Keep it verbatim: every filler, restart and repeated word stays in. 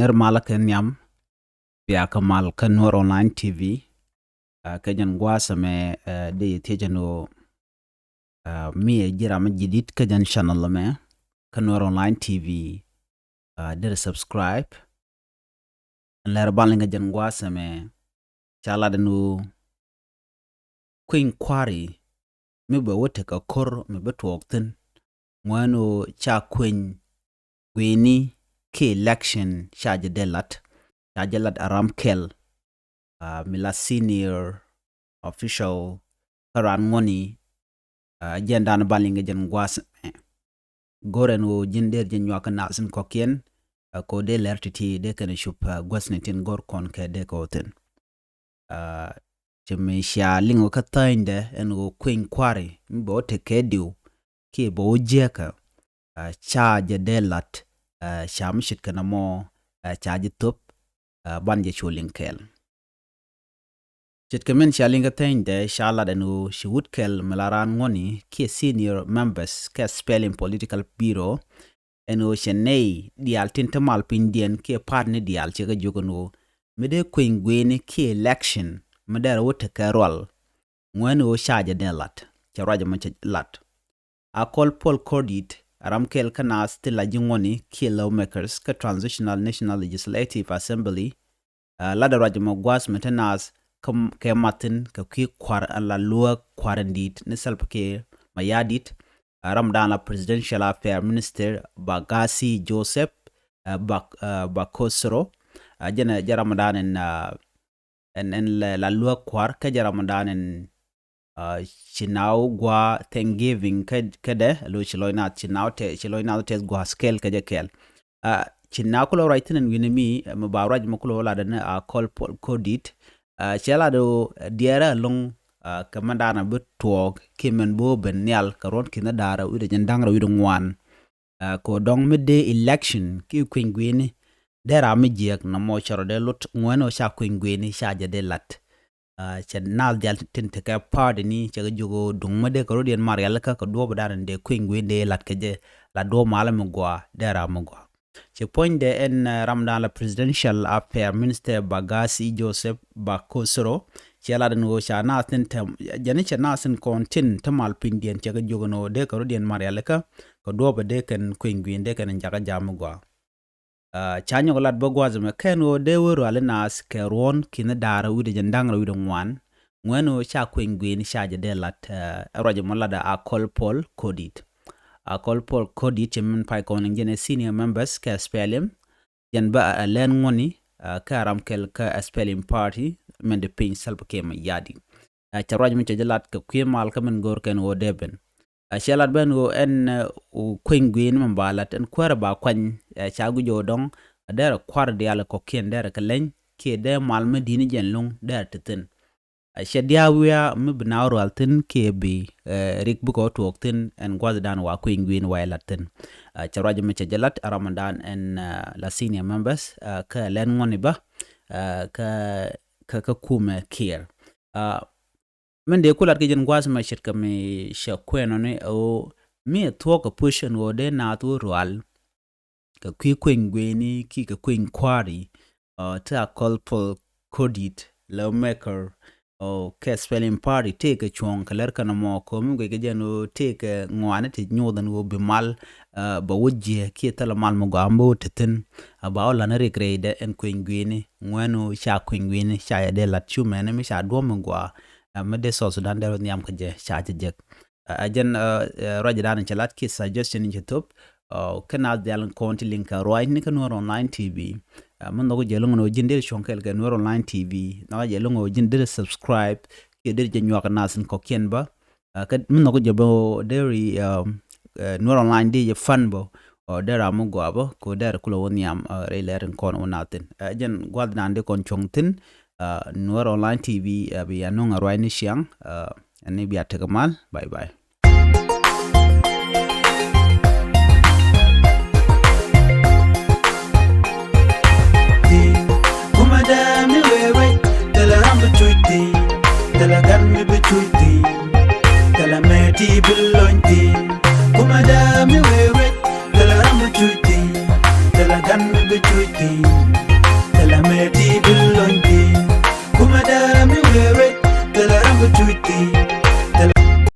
Ri malä kɛ nhiam bia kä mal kä Nuer Online T V. Ɛ, kɛ jɛn gua̱a̱th ɛmɛ, ɛ, dee yɛ thiec ɛn ɣöö, ɛ, mi ɛ ji̱ ram mi ji̱ di̱t kä jɛn channel ɛmɛ kä Nuer Online T V, ɛ, dee rɛ subscribe. Ɛn lɛr ban liŋ kä jɛn gua̱a̱th ɛmɛ ca lat ɛn ɣöö kui̱ny kua̱ri mi bɛ wä tekɛ ko̱r mi bi tuɔɔk thi̱n. Ŋuɛ̈ni ɣöö ca kui̱ny gui̱ni ki election ca jɛ dee lat. Ca jɛ lat a ram kɛl, ɛ, mi la senior official kä raan ŋuɔ̱ni, ɛ, jɛn dan ban liŋ kä jɛn gua̱a̱th ɛmɛ. Go̱r ɛn ɣöö ji̱n dee rɛ jɛ nyuak kä naath tin kɔ̱kiɛn, ɛ, kɛ ɣöö dee lɛr ti̱ti̱ dee kɛn cup, ɛ, gua̱thni tin go̱r kɔn kɛ dee kɛ ɣöö thi̱n. Ɛ, ci mi cia liŋ kä thänydɛ ɛn ɣöö kui̱ny kua̱ri mi bɛ wä tekɛ diw kiɛ bɛ wä jiäkä, ɛ, ca jɛ dee lat, ɛ, ca mi ce̱tkɛ nɔmɔ, ɛ, ca jɛ thöp, ɛ, ban jɛ cu liŋ kɛɛl. Ce̱tkɛ min cia liŋ kä thänydɛ ca lat ɛn ɣöö ci wut kɛl mi la raan ŋuɔ̱ni kiɛ senior members kɛ SPLM Political Bureau ɛn ɣöö cɛ nɛy diaal tin te mal pinydiɛn kiɛ partyni diaal cɛ kɛ jiök ɛn ɣöö mi dee kui̱ny gui̱ni kiɛ election mi dee rɛ wä tekɛ rual. Ŋuɛ̈ni ɣöö ca jɛ dee lat, cɛ ruac ɛmɔ cɛ lat. Akol Paul Kordit, ɛ ram kɛl kä naath ti la ji̱ ŋuɔ̱ni kiɛ lawmakers kä Transitional National Legislative Assembly, ɛ, latdɛ ruac ɛmɔ gua̱a̱th mi te naath kä, kɛ mathin kɛ kui̱ kua̱r ɛn la luäk kua̱r in di̱i̱t ni Salva Kiir Mayardit, ɛ, ramdan la Presidential Affair Minister Bagasi Joseph, ɛ, Bak-, ɛ, Bakosoro, ɛ, jɛn ɛ jɛ ramdan in, ɛ, ɛn, ɛn la, la luäk kua̱r kä jɛ ramdan in, ɛ, ci naaw gua̱a̱ Thanksgiving kä, kädɛ, lo ci lɔc naath, ci naaw tɛ, ci lɔc naath tɛth gua̱a̱th kɛl kä jɛ kɛl. Ɛ, ci naaw kulɛ ruac thi̱n ɛn wi̱ni mi, ɛ, mi ba ruac mi kulɛ wä lat ɛn Akol Paul Kordit. Ɛ, cɛ lat ɣöö, ɛ, diɛɛrɛ ɛlɔ̱ŋ, ɛ, kɛ mɛn da̱a̱n a bi tuɔɔk kiɛ mɛn bi wä ben nhial kɛ ruɔ̱n ki̱n da̱a̱r ɛ wi̱cdɛ jiɛn da̱ŋ rɛw wi̱cdɛ ŋuan. Ɛ, kɛ ɣöö dɔ̱ŋ mi dee election kiɛ kui̱ny gui̱ni dee ram mi jiääk nɔmɔ cɛ rɔ dee lot ŋuɛ̈ni ɣöö ca kui̱ny gui̱ni ca jɛ dee lat. Ɛ, cɛ naath diaal tin tekɛ partyni cɛ kɛ jiök ɣöö duŋ mi dee kɛ rɔ̱diɛn mat rialikä kɛ duɔ̱ɔ̱p dan in dee kui̱ny gui̱ni dee lat kɛ jɛ la duɔ̱ɔ̱p malä mi gɔaa dee ram mi gɔaa. Ci puɔ̱nydɛ ɛn, ɛ, ramdan la Presidential Affair Minister Bagasi Joseph Bakosoro cɛ lat ɛn ɣöö ca naath tin te, jɛn cɛ naath tin kɔn tin te mal pinydiɛn cɛ kɛ jiök ɛn ɣöö dee kɛ rɔ̱diɛn mat rialikä kɛ duɔ̱ɔ̱p ɛ dee kɛn kui̱ny gui̱ni dee kɛn jakä jam mi gɔaa. Ɛ, ca nyɔk lat bä gua̱a̱th ɛmɛ kɛn ɣöö dee wä ruali naath kɛ ruɔ̱n ki̱n da̱a̱r wi̱cdɛ jiɛn da̱ŋ rɛw wi̱cdɛ ŋuan. Ŋuɛ̈ni ɣöö ca kui̱ny gui̱ni ca jɛ dee lat, ɛ, ruac ɛmɔ lat ɛ Akol Paul Kordit. Akol Paul Kordit cɛ min pay kɔn in jɛn ɛ senior members kɛ SPLM. Jɛn bä ɛ lɛn ŋuɔ̱ni, ɛ, kä ram kɛl kä SPLM party min dee piny Salva Kiir Mayardit. Ɛ, cɛ ruac mi cɛ jɛ lat kɛ kui̱ mal kä min go̱o̱r kɛn ɣöö dee ben. Ɛ, cɛ lat ben ɣöö ɛn, ɛ, kui̱ny gui̱ni min ba lat ɛn kuäärɛ ba kuany, ɛ, ca guic ɣöö dɔ̱ŋ, ɛ, derɛ kua̱r diaal kɔ̱kiɛn derɛ kɛ leny kiɛ dee mal mi di̱t ni jɛn luŋ derɛ te thi̱n. Ɛ, cɛ diaal wiaa mi bi naath rual thi̱n kiɛ bi, ɛ, rik bikɛ wä tuɔɔk thi̱n ɛn gua̱thdan wa kui̱ny gui̱ni wa ɛ lat thi̱n. Ɛ, cɛ ruac mi cɛ jɛ lat ɛ ramdan ɛn, ɛ, la senior members, ɛ, kä lɛn ŋuɔ̱ni bä, ɛ, kä, kä, kä kumɛ Kiir. Ɛ, min dee ku lat kɛ jɛn gua̱a̱th mɛ ce̱tkɛ mi cɛ kuɛn ɔ ni ɛ ɣöö mi ɛ thuɔ̱k kɛ push ɛn ɣöö dee naath wä rual kɛ kui̱ kui̱ny gui̱ni kiɛ kɛ kui̱ny kua̱ri, ɛ, ti Akol Paul Kordit, lawmaker, ɛ, kɛ SPLM party tëëkɛ cuɔ̱ɔ̱ŋ kɛ lɛr kɛn ɛmɔ kɛ ɣöö mi guic kɛ jɛn ɣöö tëëkɛ ŋɔaani ti nyoth ɛn ɣöö bi mal, ɛ, bɛ wä jiɛ kiɛ thilɛ mal mi gɔaa mi bä wä te thi̱n, ɛ, ba wä la̱t ni rik rɛydɛ ɛn kui̱ny gui̱ni. Ŋuɛ̈ni ɣöö ca kui̱ny gui̱ni ca jɛ dee lat cu mɛni mi ca duɔ̱ɔ̱p mi gɔaa, ɛ, mi dee South Sudan dee rɔ nhiam kɛ jɛ ca jɛ jek. Ɛ, ɛ jɛn, ɛ, ɛ, ruacdan cɛ lat kiɛ suggestion in cɛ thop, ɛ, kä naath diaal kɔn ti liŋ kɛ ruacni kä Nuer Online T V. Ɛ, mi nhɔk jɛ lo̱ŋ ni ɣöö ji̱n deri cuɔ̱ŋ kɛɛl kɛ Nuer Online T V, nhɔk jɛ lo̱ŋ ni ɣöö ji̱n deri subscribe kiɛ deri jɛ nyuak naath in kɔ̱kiɛn bä. Ɛ, kä mi nhɔk jɛ bä deri, ɛ, ɛ, Nuer Online deri jɛ fan bä, ɛ, deri ram mi gɔaa bä kɛ ɣöö deri kulɛ wä nhiam, ɛ, rɛy lɛr in kɔn wä naath thi̱n. Ɛ, jɛn gua̱thdan dee kɔn cuɔ̱ŋ thi̱n, ɛ, Nuer Online T V, ɛ, bia nöŋ ɛ ruacni ciaŋ, ɛ, ɛn ni bia tekɛ mal. Bye bye. Kumɛ dee mi wee wec, thilɛ ram bi cuc thi̱n, thilɛ gan mi bi cuc thi̱n, thilɛ mëë ti bi lony thi̱n. Kumɛ dee mi wee wec, thilɛ ram bi cuc thi̱n, thilɛ gan mi bi cuc thi̱n.